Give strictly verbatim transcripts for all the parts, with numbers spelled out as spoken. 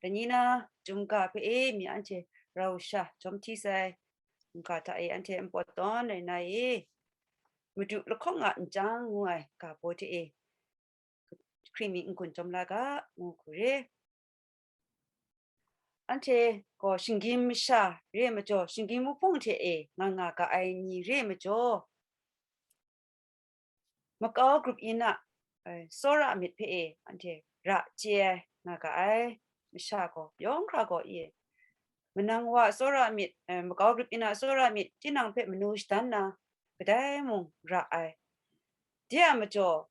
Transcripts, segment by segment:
Dai ni na, Chyum ga hpe e mi anhte rau sha jawm hti sai, mungga hta e anhte npawt tawn rai na e, Madu lahkawng a nchyang ngu ai ga baw hte e, hkring mi n-gun jawm la ga, ngu hku re. Anhte gaw shinggyim masha re ai majaw, shinggyim wuhpung hte e nga nga ga ai ni re ai majaw, makau grup yin a, eh, tsawra myit hpe e anhte ra chye ai nga ga ai, masha gaw yawng hkra gaw e, manang wa tsawra myit, eh, makau grup yin a tsawra myit, tinang hpe manu shadan na, kadai mung ra ai. De a majaw,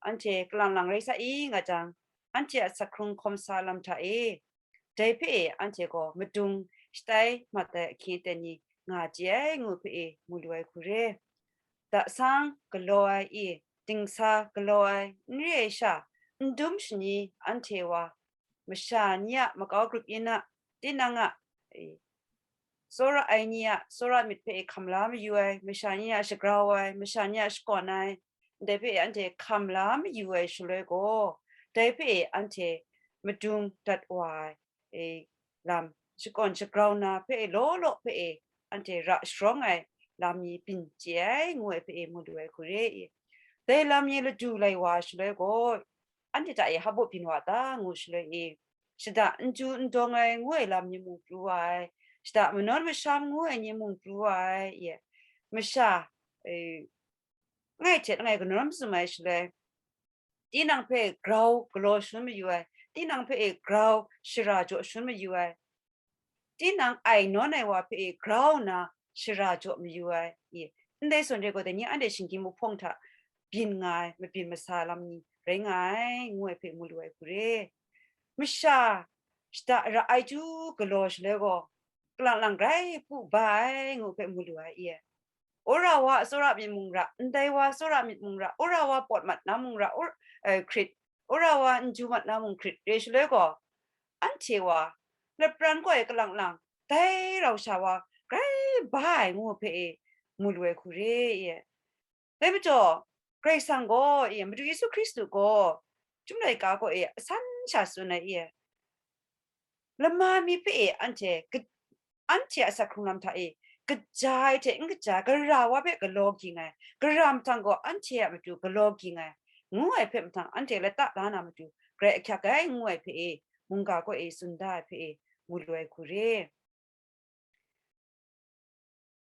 anhte kalang lang rai sa i nga jang, anhte a sak hkrung hkawm sa lam hta e, dai hpe e anhte gaw madung shatai mat ai ahkying aten ni nga chye ai ngu hpe e mu lu ai hku re. Dasang galaw ai i, dingsa galaw ai n re ai sha, n dum shani anhte wa, masha ni a makau grup yin a, tinang a, e, tsawra ai ni a tsawra myit hpe e hkam la mayu ai, masha ni a shagrau ai, masha ni a shakawn ai, ndai hpe e anhte hkam la mayu ai shaloi gaw, dai hpe e anhte madung dat wa ai, e, lam, shakawn shagrau na hpe e law law hpe e anhte ra sharawng ai lam ni byin chye ai ngu ai hpe e mu lu ai hku re i. Dai lam ni ladu lai wa shaloi gaw, anhte hta e hpa byin wa ta ngu shaloi e, shada n ju n dawng ai ngu ai lam ni mung pru wa ai, shada manawn masham ngu ai ni mung pru wa ai, e, masha, e, langai hte langai kanawn mazum ai shaloi, tinang hpe grau galaw shangun mayu ai, tinang hpe e grau shara jaw shangun mayu ai, tinang ai nawn ai wa hpe e grau nna shara jaw mayu ai, i, ndai zawn re gaw, dai ni anhte shinggyim wuhpawng hta byin nga ai, mabyin masa lam ni rai nga ai, ngu ai hpe mu lu ai hku re. Masha shada ra ai chyu galaw shaloi gaw, kalang lang grai hpu ba ai, ngu hpe mu lu ai, i. Wora wa tsawra myit mung ra, ndai wa tsawra myit mung ra, wora wa pawt mat na mung ra, wor-, eh, hkrit, wora wa n ju mat na mung hkrit, re shaloi gaw, anhte wa lapran kaw e kalang lang, dai rau sha wa grai ba ai ngu hpe e mu lu ai hku re i. Dai majaw, Karai Kasang gaw e, Madu Yesu Hkristu gaw, Chyum laika kaw e asan sha tsun ai e, lama mi hpe e anhte ka-, anhte a sak hkrung lam hta e, kaja ai hte n kaja ai, gara wa hpe galaw ging ai, gara mahtang gaw anhte a matu galaw ging ai, ngu ai hpe mahtang anhte lata la na matu grai ahkyak ai, ngu ai hpe e, mungga kaw e tsun da ai hpe e, mu lu ai hku re.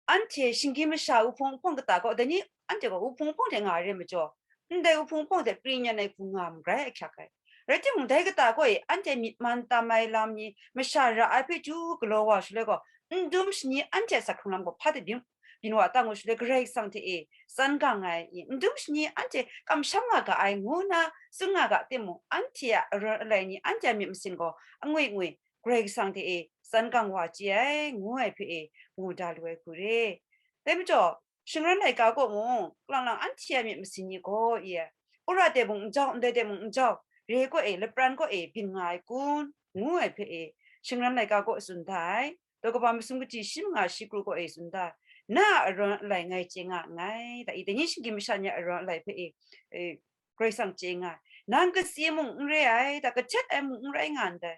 Anhte shinggyim masha wuhpung wuhpawng kata kaw, dai ni anhte gaw wuhpung wuhpawng hte nga ai re majaw, ndai wuhpung wuhpawng hte pri nyan ai hku nga magrai ahkyak ai. Rai timung, dai kata kaw e anhte myit man tam ai lam ni, masha ra ai hpe chyu galaw wa shaloi gaw, n dum shani anhte a sak hkrung lam gaw hpa de byin, byin wa ta ngu shaloi, Karai Kasang hte e tsan gang ai, i, n dum shani anhte kamsham nga ga ai ngu nna tsun nga ga timung, anhte a arawn alai ni, anhte a myit masin gaw angwi ngwi, Karai Kasang hte e tsan gang wa chye ai, ngu ai hpe e mu da lu ai hku re. Dai majaw, shingran laika kaw mung, kalang lang anhte a myit masin ni gaw e, wora de mung n jau, ndai de mung n jau, re kaw e, lapran kaw e byin nga ai kun, ngu ai hpe e, shingran laika kaw tsun da ai. Daw kaba masum kaji shi manga shi kru kaw e tsun da ai. Na a arawn alai ngai chye nga nngai, da i, dai ni shinggyim masha ni a arawn alai hpe e, e, Karai Kasang chye nga ai. Nang kasi mung n re ai, da, kahtet ai mung n rai nga ndai.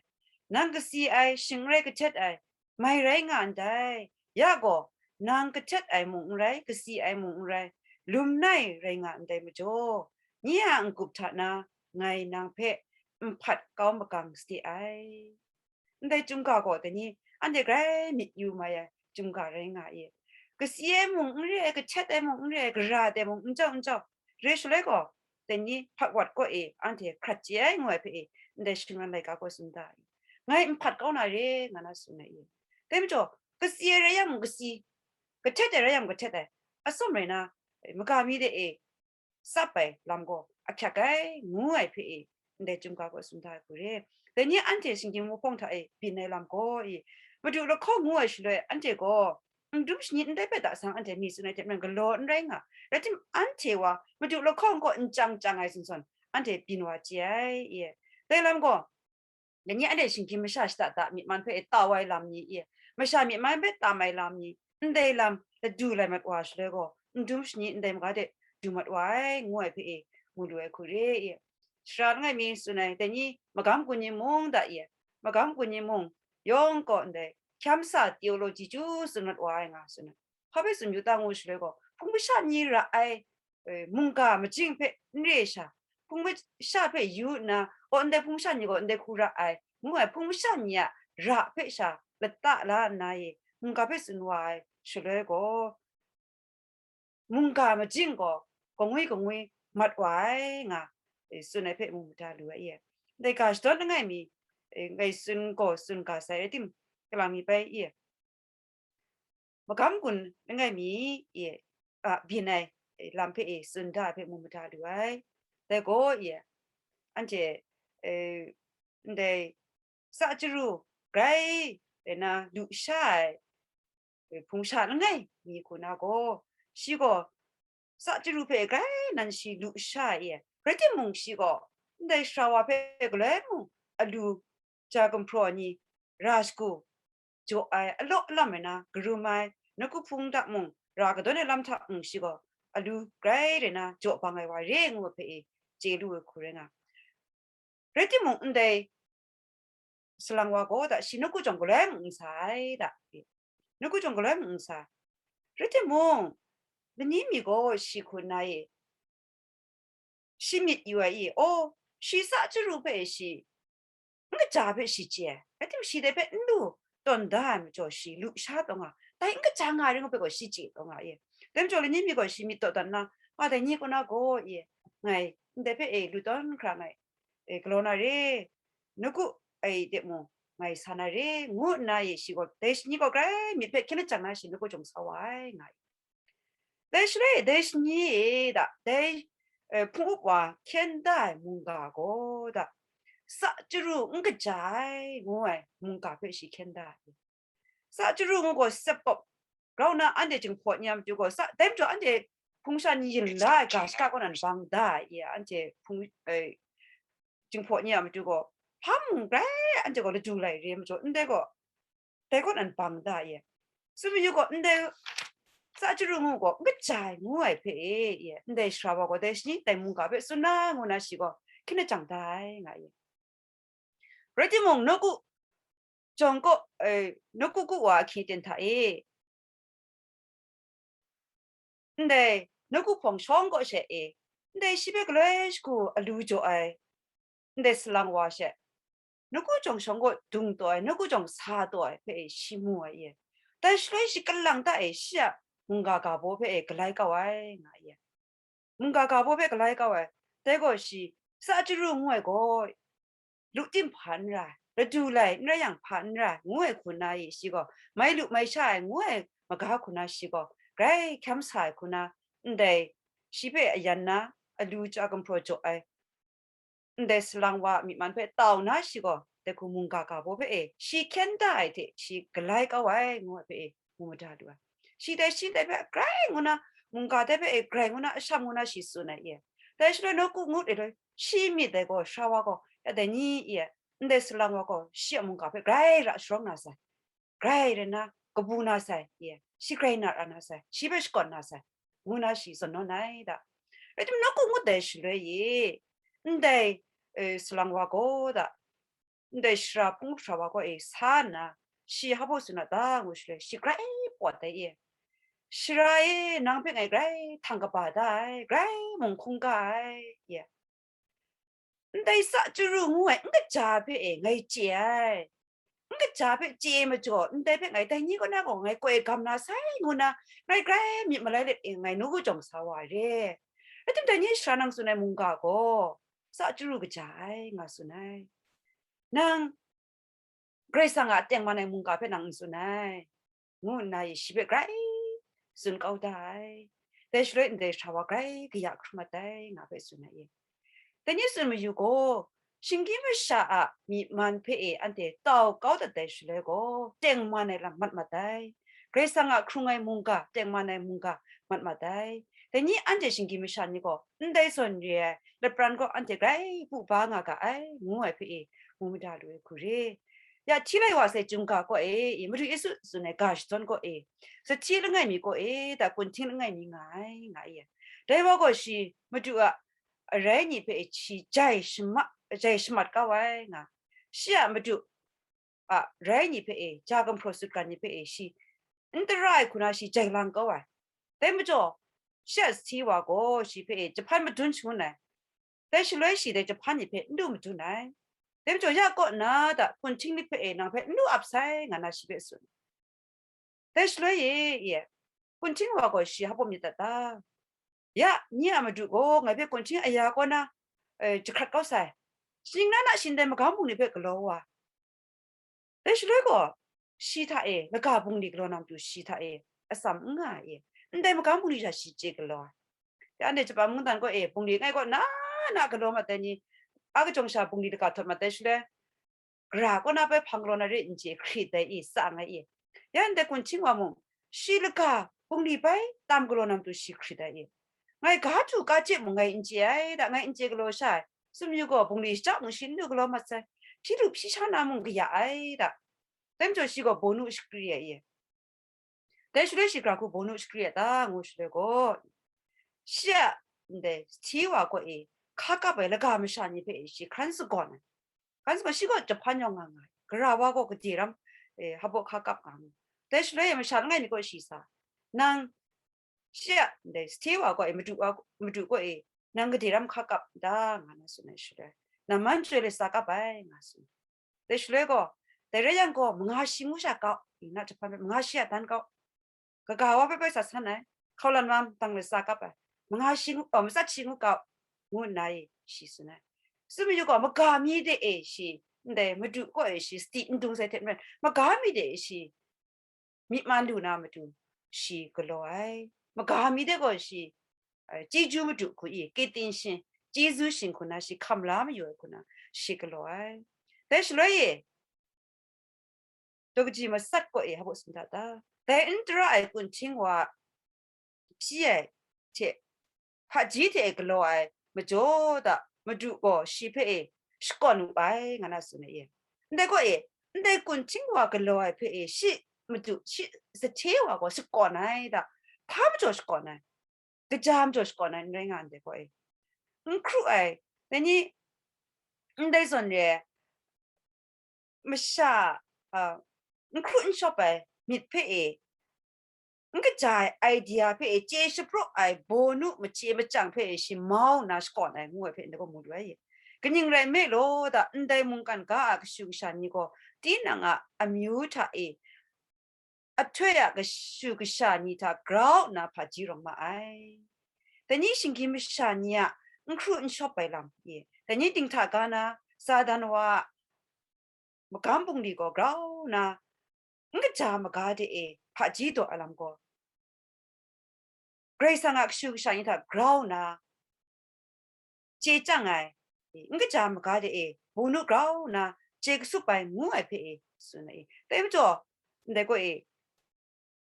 Nang kasi ai, shing n rai kahtet ai, mai rai nga ndai. Ya gaw, nang kahtet ai mung n rai, kasi ai mung n rai, lum nai rai nga ndai majaw, nye a n-gup hta na ngai nang hpe n hpat kau magang sade ai. Ndai Chyum ga gaw dai ni, anhte grai myit yu mai ai Chyum ga rai nga i. Kasi ai mung n re ai, kahtet ai mung n re ai, gara ai mung n jau n jau, re shaloi gaw, dai ni hpat wat kaw e anhte hkrat chye ai ngu ai hpe e, ndai shingran laika gaw tsun da ai. Ngai n hpat kau na re, nga na tsun ai i. Dai majaw, kasi ai rai yang mung kasi, kahtet ai rai yang mung kahtet ai, atsawm rai na, maga mi de e tsap ai lam gaw ahkyak ai, ngu ai hpe e, ndai Chyum ga gaw tsun da ai hku re. Dai ni anhte shinggyim wuhpawng hta e byin ai lam gaw e, Madu lahkawng ngu ai shaloi, anhte gaw n dum shani ndai hpe da sang anhte mi tsun ai hte maren galaw n rai nga, rai tim, anhte wa Madu lahkawng kaw n chyang chyang ai zawn zawn, anhte byin wa chye ai e. Dai lam gaw, dai ni anhte shinggyim masha shada da myit man hpe e tau ai lam ni e, masha myit man hpe tam ai lam ni, ndai lam ladu lai mat wa shaloi gaw, n dum shani ndai maga de du mat wa ai, ngu ai hpe e, mu lu ai hku re e. Sara langai mi tsun ai, dai ni magam gun ni mung da e, magam kun ni mung, yawng kaw ndai, hkyam sa theology chyu tsun mat wa ai nga tsun ai. Hpa hpe tsun yu ta ngu shaloi gaw, hpung masha ni ra ai, e, mungga majing hpe n re sha, hpung masha hpe yu nna, gaw ndai hpung masha ni gaw ndai hku ra ai, ngu ai hpung masha ni a ra hpe sha lata la nna e, mungga hpe tsun wa ai shaloi gaw, mungga majing gaw kangwi kangwi mat wa ai nga, e, tsun ai hpe mu mada lu ai e. Ndai ga shadawn langai mi, e, ngai tsun gaw tsun ga sai rai tim, kalang mi bai e. Magam kun langai mi e, a, byin ai, e, lam hpe e, tsun da ai hpe mu mada lu ai. Dai gaw e, anhte, e, ndai sa chyaru grai rai na lu sha ai, e, hpung sha langai mi hku na gaw, shi gaw sa chyaru hpe grai nan shi lu sha ai e, rai timung, shi gaw ndai sara wa hpe galoi mung alu ja gumhpraw ni ra shagu jaw ai, alaw alam rai na karum ai, nawku hpung hta mung, ra kadawn ai lam hta mung, shi gaw alu grai rai na jaw bang ai wa re ngu ai hpe e, chye lu ai hku rai nga. Rai timung, ndai salang wa gaw da, shi nawku jawng galoi mung n sa ai da, nawku jawng galoi mung n sa. Rai timung, lani mi gaw shi hku nna e, shi myit yu ai i, aw, shi sa chyaru hpe shi n kaja hpe shi chye ai, rai timung, shi dai hpe n lu tawn da ai majaw, shi lu sha taw nga, dai n kaja nga ai rai ngu hpe gaw shi chye taw nga i. Dai majaw, lani mi gaw shi myit dawdan nna, a, dai ni kaw na gaw i, ngai ndai hpe e lu tawn hkra ngai, e, galaw na re, nawku ai de mung ngai sa na re, ngu nna e, shi gaw dai shani gaw grai myit hpe hkyen lachyang na shi nawku jawng sa wa ai, nga i. Dai shaloi, dai shani e da, dai, e, hpung up wa hkyen da ai mungga gaw da, sa chyaru n kaja ai, ngu ai mungga hpe shi hkyen da ai. Sa chyaru ngu gaw sepawp grau nna, anhte Jinghpaw ni a matu gaw, sa, dai majaw anhte hpung sha ni yin la ai ga shaka kaw nan bang da ai, anhte hpung, e, Jinghpaw ni a matu gaw, hpa mung grai anhte gaw ladu lai re ai majaw, ndai gaw, dai kaw nan bang da ai. Tsun mayu gaw, ndai sa chyaru ngu gaw n kaja ai ngu ai hpe e, ndai sara wa gaw dai shani dai mungga hpe tsun na ngu na shi gaw hkyen lachyang da ai, nga i. Rai timung, nawku jawng kaw, e, nawku ku wa ahkye ten hta e, ndai nawku hpawng shawng kaw she e, ndai shi hpe galoi shagu alu jaw ai, ndai salang wa she, nawku jawng shawng kaw dung taw ai, nawku jawng sa taw ai hpe e shi mu ai e. Dai shaloi shi kalang ta e, shi a mungga ga baw hpe e galai kau ai, nga e. Mungga ga baw hpe galai kau ai, dai gaw shi, sa chyaru ngu ai gaw, lu tim hpa n rai, ladu lai n rai yang hpa n rai, ngu ai hku na i, shi gaw, mai lu mai sha ai ngu ai maga hku na, shi gaw, grai hkyam sa ai hku na, ndai, shi hpe ayan na, alu ja gumhpraw jaw ai, ndai salang wa a myi man hpe tau na shi gaw, dai hku mungga ga baw hpe e, shi hkyen da ai hte shi galai kau ai, ngu ai hpe e, mu mada lu ai. Shi dai shi dai hpe grai ngu na, mungga dai hpe e grai ngu na, asham ngu na shi tsun ai e. Dai shaloi nawku ngut e loi, shi myit dai gaw, sara wa gaw, ya dai ni e, ndai salang wa gaw, shi a mungga hpe grai ra sharawng na sai, grai rai na kabu na sai, e, shi grai na ra na sai, shi hpe shakawn na sai, ngu na shi zawn nawn ai da. Rai timung, nawku ngut dai shaloi e, ndai, e, salang wa gaw da, ndai sara hpung sara wa gaw e sa nna, shi hpa baw tsun na ta ngu shaloi, shi grai pawt ai e. Sara e, nang hpe ngai grai htang kaba da ai, grai mung hkungga ai, e. Ndai sa chyaru ngu ai n kaja hpe e ngai chye ai. N kaja hpe chye ai majaw, ndai hpe ngai dai ni kaw na gaw ngai koi gam na sai ngu na, ngai grai myit malai let e ngai nawku jawng sa wa re. Rai timung, dai ni sara nang tsun ai mungga gaw, sa chyaru kaja ai, nga tsun ai. Nang Karai Kasang a tengman ai mungga hpe nang n tsun ai, ngu nna e shi hpe grai tsun kau da ai. Dai shaloi ndai sara wa grai kaya hkrum mat ai, nga hpe tsun ai e. Dai ni tsun mayu gaw, shinggyim masha a myi man hpe e anhte tau kau dat dai shaloi gaw, tengman ai lam mat mat ai. Karai Kasang a hkrung ai mungga, tengman ai mungga mat mat ai. Dai ni anhte shinggyim masha ni gaw, ndai zawn re ai lapran gaw anhte grai bu ba nga ga ai, ngu ai hpe e, mu mada lu ai hku re. Ya, hti lai wa sai chyum ga kaw e, e, Madu Yesu tsun ai ga shadawn kaw e, sahti langai mi kaw e, da kunhting langai mi nga ai, nga ai. Dai wa gaw shi Madu a arai ni hpe shi jai shama-, jai shamat kau ai nga. Shi a madu a rai ni hpe e, ja gumhpraw sutgan ni hpe e, shi n tara ai hku na shi jai lang kau ai. Dai majaw, shi a sahti wa gaw shi hpe e jahpan madun shangun ai. Dai shaloi shi dai jahpan ni hpe n du madun ai. Dai majaw, ya kaw nna da, kunhting ni hpe e nang hpe n du ap sai, nga na shi hpe tsun. Dai shaloi e, e, kunhting wa gaw shi hpa myit dat ta? Ya, nye a madu gaw ngai hpe kunhting aya kaw na, e, jahkrat kau sai. Shingnan a shingdai magam bungli hpe galaw wa. Dai shaloi gaw, shi hta e, laga bungli galaw na matu shi hta e, atsam n nga ai e, ndai magam bungli sha shi chye galaw ai. Ya, ndai Jahpa mungdan gaw e, bungli ngai gaw na, na galaw mat dai ni, a kajawng sha bungli laga htawt mat dai shaloi, gara kaw na bai hpang galaw na re n chye, hkrit dai i, tsang ai i. Ya, ndai kunhting wa mung, shi laga bungli bai tam galaw na matu shi hkrit ai i. Ngai ga du ga chye mung ngai n chye ai da, ngai n chye galaw sha ai. Sumyu gaw bungli shachyak mung shi n du galaw mat sai, hpyi lu hpyi sha na mung kaya ai da. Dai majaw shi gaw bawnu shakri ai i. Dai shaloi shi gara hku bawnu shakri ai ta, ngu shaloi gaw, shi a ndai sahti wa gaw e, hka kap ai laga masha ni hpe e shi hkran sagawn ai. Hkran sagawn, shi gaw jahpan yawng nga nga ai, gara wa gaw gade ram, e, hpa hka kap nga nga. Dai shaloi e masha langai mi gaw shi sa, nang, shi a ndai sahti wa gaw e, madu wa, madu gaw e, nang gade ram hka kap n ta, nga na tsun ai shaloi, nang man chyoi lit sa kap ai, nga tsun. Dai shaloi gaw, dai rai yang gaw, manga shi ngu sha kau, i na jahpan hpe manga shi a dan kau, kaga wa hpe bai sa san ai, hkaulan wa dang lit sa kap ai, manga shi ngu, oh, matsat shi ngu kau, ngu nna e shi tsun ai. Sumyu gaw, maga mi de e shi, ndai madu kaw e shi sati n dung sai hte maren, maga mi de e shi myit man lu na matu shi galaw ai. Maga mi de gaw shi, eh, chyeju madu hku i, 敬虔心, chyeju 心 hku na shi hkam la mayu ai hku na shi galaw ai. Dai shaloi e, daw kaji matsat kaw e hpa tsun da ta? Dai n tara ai kunhting wa hpyi ai hte, hpaji hte galaw ai majaw da, madu gaw shi hpe e shakawn wu ai, nga na tsun ai e. Ndai gaw e, ndai kunhting wa galaw ai hpe e shi madu, shi sahte wa gaw shakawn ai da, hpa majaw shakawn ai, kaja majaw shakawn ai n rai nga ndai gaw e. N hkru ai, dai ni, ndai zawn re ai, masha, a, n hkru n shawp ai myit hpe e, n kaja ai idea hpe e, chye shapraw ai bawnu machye machyang hpe e shi mau nna shakawn ai ngu ai hpe ndai gaw mu lu ai. Kaning rai nme law da, ndai mungkan ga a kashu kasha ni gaw tinang a amyu hta e, ahtoi a kashu kasha ni hta grau nna hpaji rawng ma ai. Dai ni shinggyim masha ni a n hkru n shawp ai lam e, dai ni dinghta ga na Satan wa a magam bungli gaw grau nna n kaja maga de e hpaji daw ai lam gaw, Karai Kasang a kashu kasha ni hta grau nna chye chyang ai, n kaja maga de e bawnu grau nna chye kasup ai ngu ai hpe e tsun ai. Dai majaw, ndai gaw e,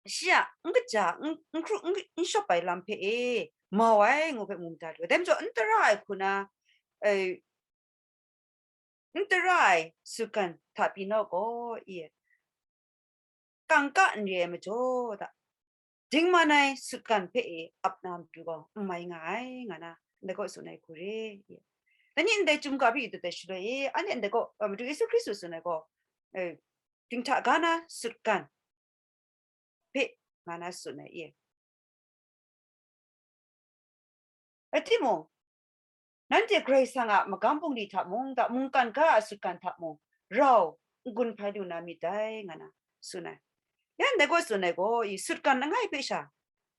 shi a n kaja, n, n hkru, n, n shawp ai lam hpe e mau ai ngu hpe mu mada lu ai. Dai majaw, n tara ai hku na, e, n tara ai sutgan hta pyi naw gaw, e, kangka n re ai majaw da, dingman ai sutgan hpe e ap na matu gaw n mai nga ai, nga na ndai gaw tsun ai hku re. Dai ni ndai chyum ga hpe yu dat ai shaloi e, anhte ndai gaw, eh, Madu Yesu Hkristu tsun ai gaw, eh, dinghta ga na sutgan hpe nga na tsun ai e. Rai timung, nanhte Karai Kasang a magam bungli hta mung, da mungkan ga a sutgan hta mung, rau n-gun hpai lu na myit dai, nga na tsun ai. Ya ndai gaw tsun ai gaw, i sutgan langai hpe sha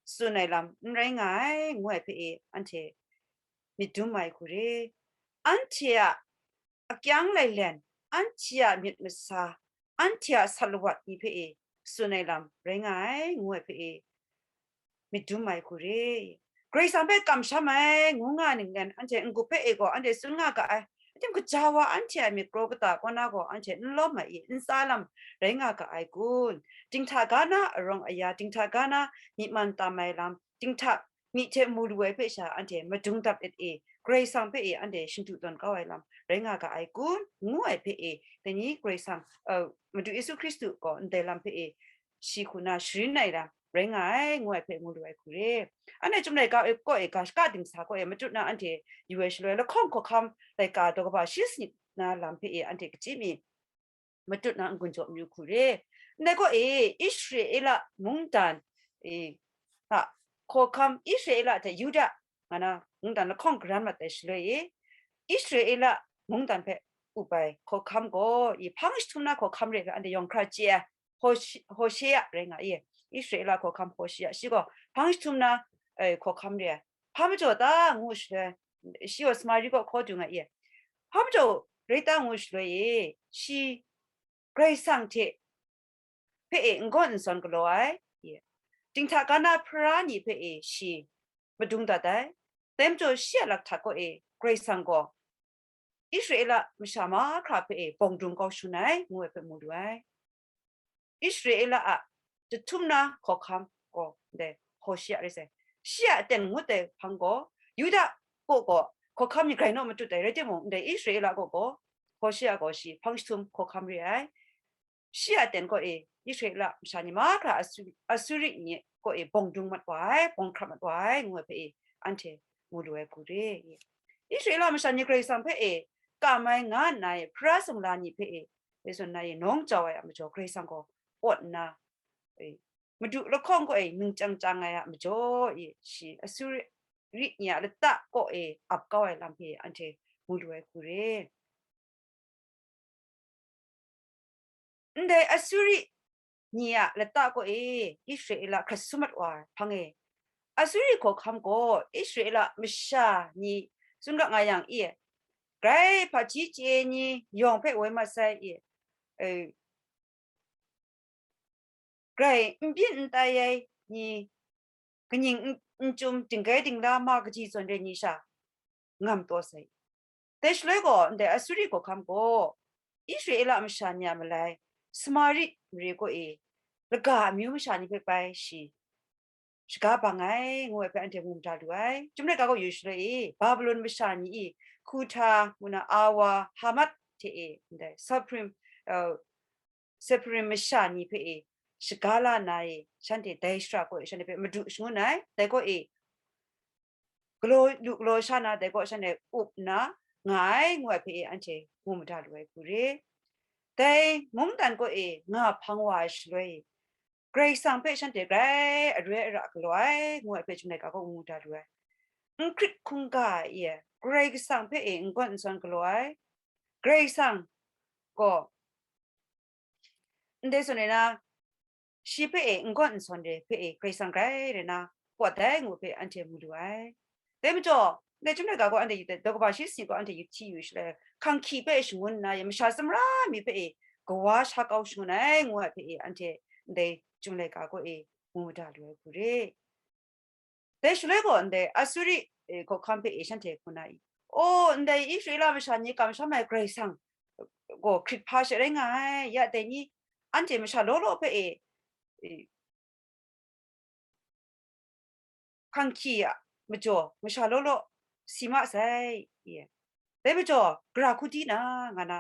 tsun ai lam n rai nga ai, ngu ai hpe e, anhte myit dum ai hku re. Anhte a akyang lailen, anhte a myit masa, anhte a sat lawat ni hpe e tsun ai lam rai nga ai, ngu ai hpe e myit dum ai hku re. Karai Kasang hpe kamsham ai, ngu nga ninglen anhte n-gup hpe e gaw anhte tsun nga ga ai. Ating gaja wa anhte a myit kraw kata kaw na gaw anhte n lawm ai i, n tsa lam rai nga ga ai kun? Dinghta ga na arawng aya, dinghta ga na myi man tam ai lam, dinghta myi hte mu lu ai hpe sha anhte madung dap let e, Karai Kasang hpe e anhte shingtu tawn kau ai lam rai nga ga ai kun? Ngu ai hpe e, dai ni Karai Kasang, uh, Madu Yesu Hkristu gaw ndai lam hpe e shi hku na sharin ai lam rai nga ai, ngu ai hpe mu lu ai hku re. Anhte Chyum laika e kaw e ga shaka dingsa kaw e matut na anhte yu ai shaloi, lahkawng hkawhkam laika daw kaba shi sanit na lam hpe e anhte kachyi mi, matut na n-gun jaw amyu hku re. Ndai gaw e, Israela mungdan, e, a, hkawhkam, Israela hte Yuda, nga na, mungdan lahkawng garan mat ai shaloi e, Israela mungdan hpe up ai hkawhkam gaw, i hpang jahtum na hkawhkam re hpe anhte yawng hkra chye ai, Hoshi-, Hoshea rai nga i, Israela hkawhkam Hoshea, shi gaw hpang jahtum na, e, hkawhkam re ai. Hpa majaw ta ngu shaloi, shi gaw Samari kaw hkaw du nga i, hpa majaw rai ta ngu shaloi e, shi Karai Kasang hte hpe e n-gawn n-sawn galaw ai, dinghta ga na hpara ni hpe e shi madung dat ai. Dai majaw shi a lahkak kaw e Karai Kasang gaw Israela masha mahkra hpe e bawng dung kau shangun ai, ngu ai hpe mu lu ai. Israela a jahtum na hkawhkam gaw ndai Hoshea rai sai. Shi a aten ngut ai hpang gaw, Yuda kaw gaw hkawhkam ni grai naw matut ai, rai timung, ndai Israela kaw gaw Hoshea gaw shi hpang jahtum hkawhkam re ai. Shi a aten kaw e Israela masha ni mahkra Asu-, Asuri ni kaw e bawng dung mat wa ai, bawng hkrap mat wa ai, ngu ai hpe e anhte mu lu ai hku re. Israela masha ni Karai Kasang hpe e kam ai nga nna e, hpara sumla ni hpe e, e zawn na e nawng jau ai a majaw, Karai Kasang gaw awt nna, e, madu lahkawng kaw e ning chyang chyang ai a majaw e, shi Asuri ni a lata kaw e ap kau ai lam hpe anhte mu lu ai hku re. Ndai Asuri ni a lata kaw e Israela hkrat sum mat wa ai hpang e, Asuri hkawhkam gaw Israela masha ni tsun ga nga yang e, grai hpaji chye ai ni yawng hpe woi mat sai e, e, grai n byin n tai ai ni, kaning n, n chyum dinggai dingla ma kaji zawn re ni sha ngam taw sai. Dai shaloi gaw, ndai Asuri hkawhkam gaw Israela masha ni a malai, Samari mare kaw e laga amyu masha ni hpe bai shi shaga bang ai, ngu ai hpe anhte mu mada lu ai. Chyum laika kaw yu shaloi e, Babilon masha ni e, Kuta, ngu na Awa, Hamat hte e, ndai Sepharim, uh, Sepharim masha ni hpe e shaga la na e, shanhte dai shara kaw e shanhte hpe madu shangun ai, dai kaw e galaw lu galaw sha na, dai kaw shanhte up nna nga ai, ngu ai hpe e anhte mu mada lu ai hku re. Dai mungdan kaw e nga hpang wa ai shaloi, Karai Kasang hpe shanhte grai aroi ara galaw ai, ngu ai hpe chyum laika kaw mu mada lu ai. N hkrit hkungga e, Karai Kasang hpe e n gawn n sawn galaw ai, Karai Kasang gaw ndai zawn e na, shi hpe e n gawn n sawn re hpe e Karai Kasang grai re na, pawt ai ngu hpe anhte mu lu ai. Dai majaw, ndai chyum laika gaw anhte yu, daw kaba shi sanit gaw anhte yu hti yu shaloi, hkang hkyi hpe shangun nna, masha tsun mara mi hpe e kawa sha kau shangun ai, ngu ai hpe e anhte ndai chyum laika gaw e mu mada lu ai hku re. Dai shaloi gaw, ndai Asuri, e, hkawhkam hpe e shanhte hku na i, o, ndai Israela masha ni kamsham ai Karai Kasang gaw hkrit hpa she rai nga ai, ya dai ni, anhte masha law law hpe e, e, hkang hkyi a majaw, masha law law si ma sai, e, dai majaw, gara hku di na, nga na,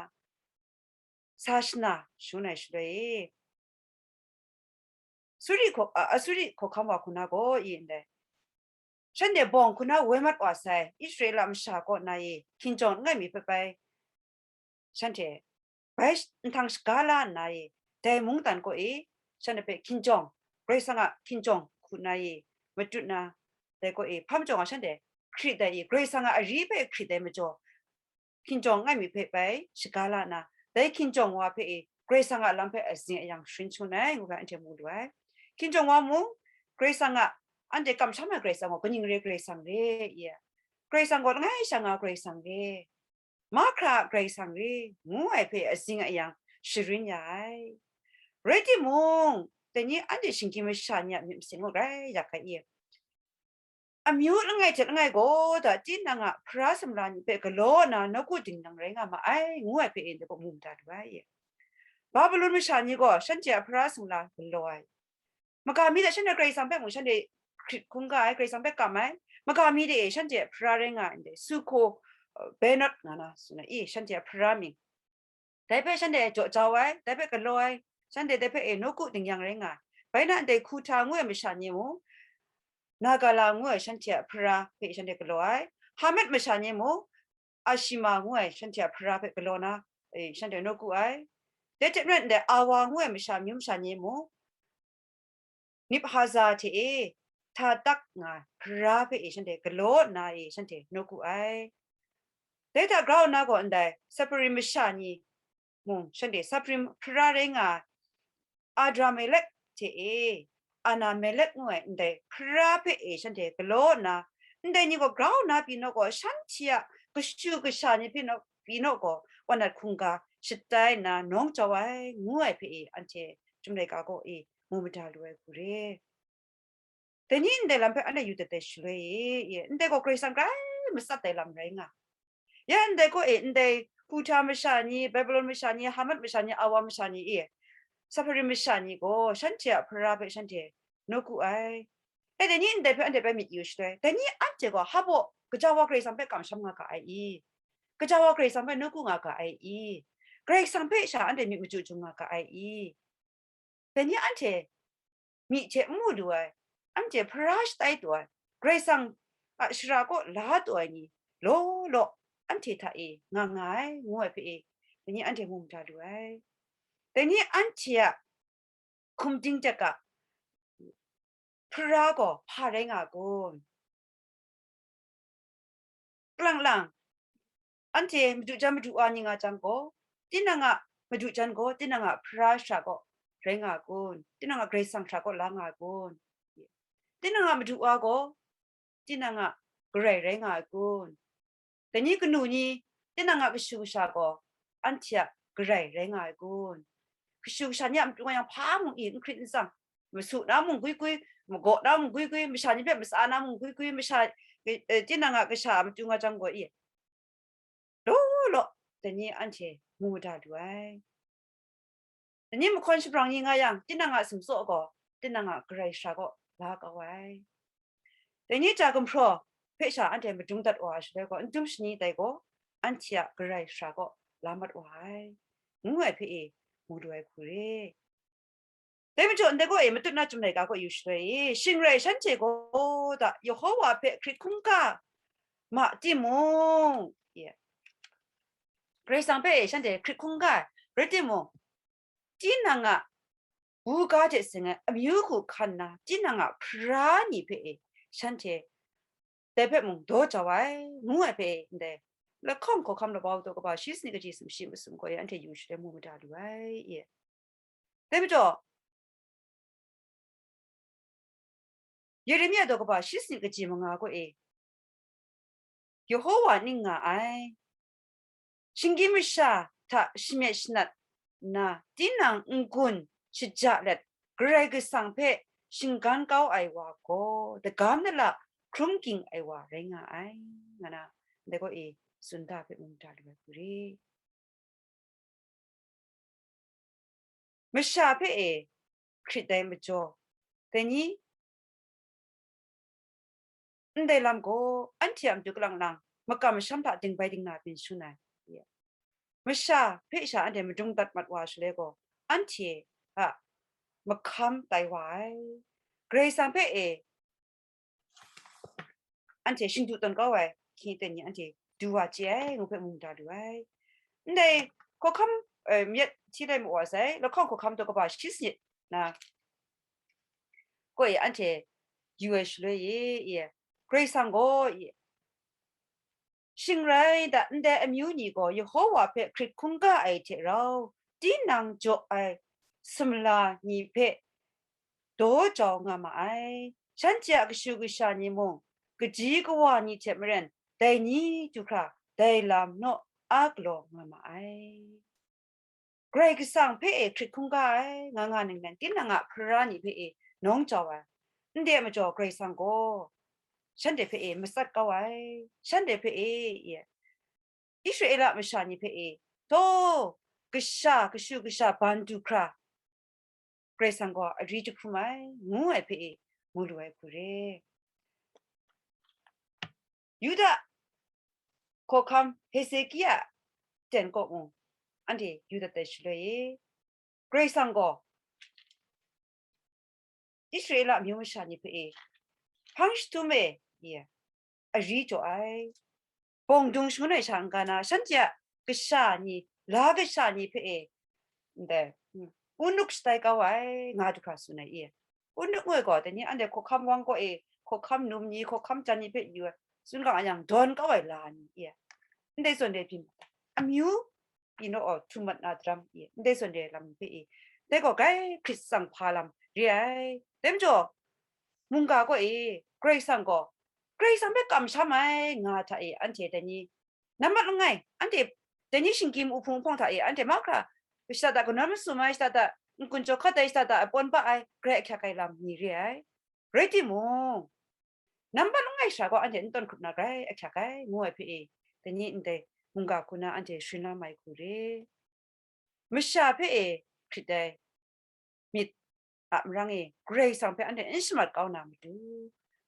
sa shana shangun ai shaloi e, Suri hkaw-, a, Asuri hkawhkam wa hku na gaw, i ndai, shanhte bawng hku na woi mat wa sai, Israela masha kaw na e hkinjawng langai mi hpe bai, shanhte bai sh-, nhtang shaga la nna e, dai mungdan kaw e shanhte hpe hkinjawng, Karai Kasang a hkinjawng hku na e matut na, dai kaw e hpa majaw nga shanhte hkrit ai e, Karai Kasang a ari hpe hkrit ai majaw, hkinjawng langai mi hpe bai shaga la na, dai hkinjawng wa hpe e Karai Kasang a lam hpe azing ayang sharin shangun ai, ngu hpe anhte mu lu ai. Hkinjawng wa mung, Karai Kasang a, anhte kamsham ai Karai Kasang gaw kaning re Karai Kasang re, i? Karai Kasang gaw langai sha nga Karai Kasang re, mahkra a Karai Kasang re, ngu ai hpe azing ayang sharin ya ai. Rai timung, dai ni anhte shinggyim masha ni a myit masin gaw grai yak ai, i? Amyu langai hte langai gaw da, tinang a hpara sumla ni hpe galaw na nawku dingnyang rai nga ma ai, ngu ai hpe e ndai gaw mu mada lu ai. Babilon masha ni gaw shanhte a hpara sumla galaw ai. Maga mi hte shanhte Karai Kasang hpe mung shanhte hkrit hkungga ai, Karai Kasang hpe kam ai. Maga mi de e shanhte a hpara rai nga ai ndai, Suko, uh, Benot nga na tsun ai, i, shanhte a hpara mying. Dai hpe shanhte jaw jau ai, dai hpe galaw ai, shanhte dai hpe e nawku dingnyang rai nga ai. Bai na ndai Kuta ngu ai masha ni mung, Nagala ngu ai shanhte a hpara hpe shanhte galaw ai. Hamat masha ni mung, Ashima ngu ai shanhte a hpara hpe galaw na, e, shanhte nawku ai. Dai hte maren ndai Awa ngu ai masha, amyu masha ni mung, Nibhaza hte e hta tak nga hpara hpe e shanhte galaw nna e shanhte nawku ai. Dai hta grau nna gaw ndai Sapharim masha ni mung shanhte Sapharim hpara rai nga ai Adramelek hte e Anamelek ngu ai ndai hpara hpe e shanhte galaw nna, ndai ni gaw grau nna pyi naw gaw, shanhte a kashu kasha ni hpe naw pyi naw gaw, wanat hkungga shatai nna nawng jau ai, ngu ai hpe e anhte Chyum laika kaw e mu mada lu ai hku re. Dai ni ndai lam hpe anhte yu dat ai shaloi e, e, ndai gaw Karai Kasang grai matsat ai lam rai nga. Ya ndai kaw e, ndai Kuta masha ni, Babilon masha ni, Hamat masha ni, Awa masha ni e, Sapharim masha ni gaw shanhte a hpara hpe shanhte nawku ai. E, dai ni ndai hpe anhte bai myit yu shaloi, dai ni anhte gaw hpa baw gaja wa Karai Kasang hpe kamsham nga ga ai i? Gaja wa Karai Kasang hpe nawku nga ga ai i? Karai Kasang hpe sha anhte myit machyu jung nga ga ai i? Dai ni anhte myi hte n mu lu ai, anhte hpara shatai taw ai, Karai Kasang a shara kaw la taw ai ni law law anhte hta e nga nga ai, ngu ai hpe e, dai ni anhte mu mada lu ai. Dai ni anhte a hkum dingdek a hpara gaw hpa rai nga kun? Kalang lang, anhte madu jan madu wa ni nga jang gaw, tinang a madu jan gaw tinang a hpara shara kaw rai nga ai kun? Tinang a Karai Kasang shara kaw la nga ai kun? Tinang a madu wa gaw tinang a Karai rai nga ai kun? Dai ni kanu ni, tinang a kashu kasha gaw anhte a Karai rai nga ai kun? Kashu kasha ni a matu nga yang hpa mung i, n hkrit n tsang, masu na mung gwi gwi, magaw na mung gwi gwi, masha ni hpe matsa na mung gwi gwi, masha, eh, tinang a kasha a matu nga jang gaw i, law law dai ni anhte mu mada lu ai. Dai ni mahkawn shabrang ni nga yang, tinang a sumtsaw gaw tinang a Karai shara kaw la kau ai. Dai ni ja gumhpraw hpe sha anhte madung dat wa ai shaloi gaw, n dum shani tai gaw, anhte a Karai shara kaw la mat wa ai, ngu ai hpe e mu lu ai hku re. Dai majaw, ndai gaw e, matut na Chyum laika kaw yu shaloi e, shing rai shanhte gaw da Yehowa hpe hkrit hkungga ma timung, ye, Karai Kasang hpe e shanhte hkrit hkungga ai rai timung, tinang a buga hte seng ai amyu hku hkan na tinang a hpara ni hpe e shanhte dai hpe mung daw jau ai, ngu ai hpe e, ndai lahkawng hkawhkam labau daw kaba shi sanit kaji sumshi masum gaw e anhte yu shaloi mu mada lu ai, ye. Dai majaw, Yeremia daw kaba shi sanit kaji manga gaw e, Yehowa ning nga ai, shinggyim masha hta shamyet shanat nna, tinang n-gun shaja let, Karai Kasang hpe shinggan kau ai wa gaw, dagam nala hkrum ging ai wa rai nga ai, nga na, ndai gaw e, tsun da hpe mu mada lu ai hku re. Masha hpe e hkrit ai majaw, dai ni ndai lam gaw, anhte a matu kalang lang makam masham hta dingbai dingna byin shangun ai. Masha hpe sha anhte madung dat mat wa shaloi gaw, anhte a mahkam tai wa ai. Karai Kasang hpe e anhte shingdu tawn kau ai hkying ten ni anhte du wa chye ai, ngu hpe mu mada lu ai. Ndai hkawhkam, eh, myit hti lai mu wa sai, lahkawng hkawhkam daw kaba shi sanit na gaw e anhte yu ai shaloi e, e, Karai Kasang gaw, e, shing rai da, ndai amyu ni gaw Yehowa hpe hkrit hkungga ai hte rau, tinang jaw ai sumla ni hpe daw jau nga ma ai. Shanhte a kashu kasha ni mung, kaji kawa ni hte maren, dai ni du hkra, dai lam naw a galaw nga ma ai. Karai Kasang hpe e hkrit hkungga ai, nga nga ninglen, tinang a hpara ni hpe e nawng jau ai, ndai majaw Karai Kasang gaw shanhte hpe e matsat kau ai, shanhte hpe e, e, Israela masha ni hpe e, taw, kasha, kashu kasha ban du hkra, Karai Kasang gaw ari jahkrum ai, ngu ai hpe e mu lu ai hku re. Yuda hkawhkam Hezekia ten kaw mung, anhte yu dat ai shaloi e, Karai Kasang gaw Israela amyu masha ni hpe e hpang jahtum e, e, ari jaw ai. Bawng dung shangun ai sha n-ga na, shanhte a kasha ni, la kasha ni hpe e ndai, mm, unuk shatai kau ai, nga du hkra tsun ai i. Unuk ngu ai gaw, dai ni anhte hkawhkam wang kaw e, hkawhkam num ni, hkawhkam jan ni hpe yu ai, tsun ga yang, dawn kau ai la ni i. Ndai zawn de byin, amyu, inu aw, htum mat na daram i, ndai zawn de lam ni hpe i. Dai gaw, grai Hkrit tsang hpa lam re ai. Dai majaw, mungga kaw e, Karai Kasang gaw, Karai Kasang hpe kamsham ai nga hta e, anhte dai ni, nambat langai, anhte dai ni shinggyim uhpung hpawng hta e, anhte mahkra, shada da kanawn masum ai, shada da n-gun jaw hkat ai, shada da a pawn ba ai, grai ahkyak ai lam ni re ai. Rai timung, nambat langai sha gaw anhte n tawn hkrup na grai ahkyak ai, ngu ai hpe e, dai ni ndai mungga hku na anhte sharin la mai hku re. Masha hpe e hkrit ai myit a marang e, Karai Kasang hpe anhte n shamat kau na matu,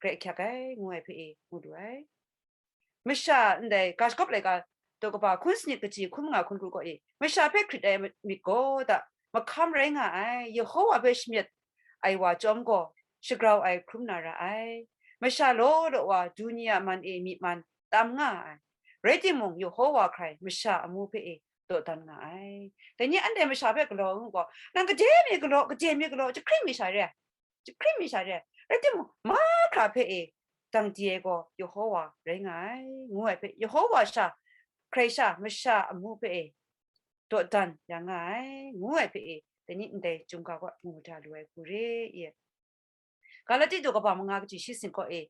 grai ahkyak ai, ngu ai hpe e, ngu lu ai. Masha ndai ga shagawp laika daw kaba hkun sanit kaji hkun manga hkun kru kaw e, masha hpe hkrit ai myit gaw da, mahkam rai nga ai, Yehowa hpe shamyet ai wa chyawm gaw, shagrau ai hkrum na ra ai. Masha law law wa du ni a man e myi man tam nga ai. Rai timung, Yehowa hkrai masha amu hpe e dawdan nga ai. Dai ni anhte masha hpe galaw ngu gaw, nang gade mi galaw, gade mi galaw, jahkring mi sha re ai. Jahkring mi sha re ai. Rai timung, mahkra hpe e dang di ai gaw Yehowa rai nga ai, ngu ai hpe, Yehowa sha, hkrai sha, masha amu hpe e dawdan ya nga ai, ngu ai hpe e, dai ni ndai chyum ga gaw mu mada lu ai hku re i. Galati daw kaba manga kaji shi sin kaw e,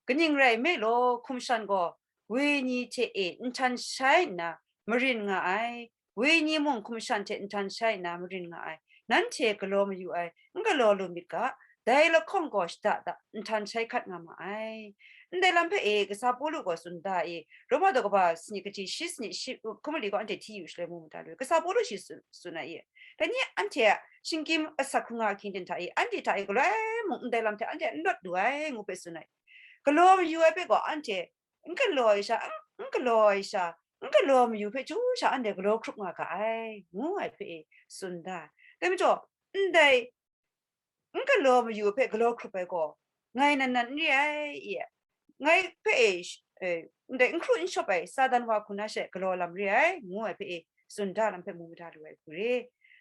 kaning rai nme law, hkum shan gaw wenyi hte e nhtan shai nna marin nga ai, wenyi mung hkum shan hte nhtan shai nna marin nga ai. Nanhte galaw mayu ai, n galaw lu myit ga, dai lahkawng gaw shada da nhtan shai hkat nga ma ai. Ndai lam hpe e, kasa Pawlu gaw tsun da e, Roma daw kaba sanit kaji shi sanit shi hkum mali gaw anhte hti yu shaloi mu mada lu, kasa Pawlu shi tsun, tsun ai e. Dai ni anhte a shinggyim asak hkrung a ahkying ten hta e, anhte hta e galoi mung ndai lam hte anhte n lawt lu ai, ngu hpe tsun ai. Galaw mayu ai hpe gaw anhte n galaw ai sha, n, n galaw ai sha, n galaw mayu hpe chyu sha anhte galaw hkrup nga ga ai, ngu ai hpe e tsun da ai. Dai majaw, ndai n galaw mayu hpe galaw hkrup ai gaw, ngai nan nan n re ai, i, ngai hpe e, sh-, e, ndai n hkru n shawp ai Satan wa hku na she galaw lam re ai, ngu ai hpe e tsun da lam hpe mu mada lu ai hku re.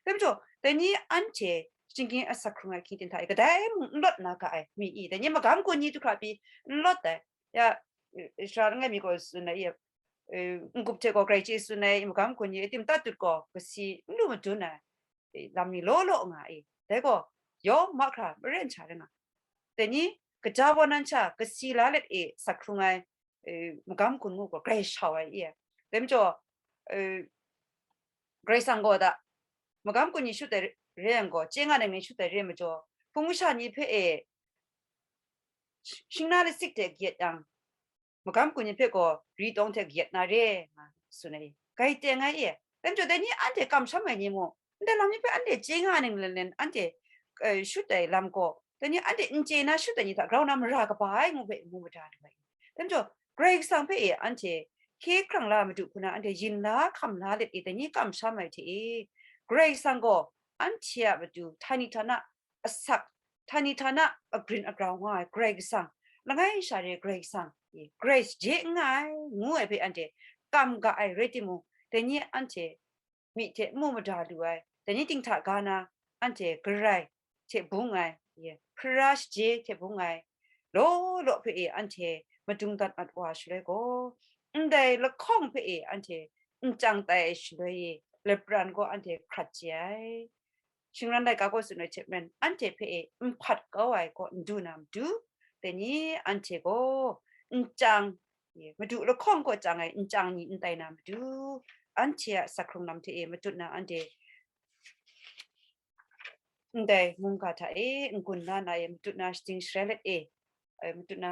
Dai majaw, dai ni anhte shinggyim asak hkrung ai ahkying ten hta e kadai mung n lawt na ga ai, mi i, dai ni magam gun ni du hkra pyi n lawt ai, ya, e, sara langai mi gaw tsun ai, ya, e, n-gup hte gaw grai chye tsun ai, magam gun ni, tim tat dut gaw kasi n lu madun ai, e, lam ni law law nga i, dai gaw yawng mahkra maren sha rai nga. Dai ni, kaja wa nan sha kasi la let e sak hkrung ai, e, magam gun ngu gaw grai shau ai i. Dai majaw, e, Karai Kasang gaw da, magam gun ni shut ai re ai gaw, chye nga nang ni shut ai re ai majaw, hpung masha ni hpe e, sh-, shingna lasik hte kayat yang, magam gun ni hpe gaw ri tawng hte kayat na re, nga tsun ai, grai teng ai e. Dai majaw, dai ni anhte kamsham ai ni mung, ndai lam ni hpe anhte chye nga ning len len, anhte, eh, shut ai lam gaw, dai ni anhte n chye na shut ai ni hta grau na mara kaba ai, ngu hpe mu mada lu ai. Dai majaw, Karai Kasang hpe e anhte hkye hkrang la Madu hku na anhte yin la hkam la let e, dai ni kamsham ai hte e, Karai Kasang gaw anhte a matu htani htana asak, htani htana agrin agrau nga ai Karai Kasang, langai sha re Karai Kasang, e, Karai je n nga ai, ngu ai hpe anhte kam ga ai rai timung, dai ni anhte myit hte n mu mada lu ai, dai ni ting hta ga na anhte garai hte bung ai, e, hpara shaje hte bung ai, law law hpe e anhte madung dat mat wa shaloi gaw, ndai lahkawng hpe e anhte n chyang tai ai shaloi e, lapran gaw anhte hkrat chye ai. Shingran laika gaw tsun ai hte maren, anhte hpe e n hpat kau ai gaw n du na matu, dai ni anhte gaw n chyang, e, Madu lahkawng gaw chyang ai n chyang ni n tai na matu, anhte a sak hkrung lam hte e matut na anhte ndai mungga hta e n-gun la na e matut na shatsing sharai let e, e, matut na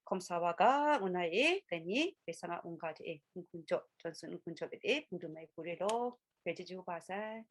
hkawm sa wa ga, ngu na e, dai ni Karai Kasang a mungga hte e n-gun jaw, jawn tsun n-gun jaw let e, hpung dum ai hku re law, grai chyeju kaba sai.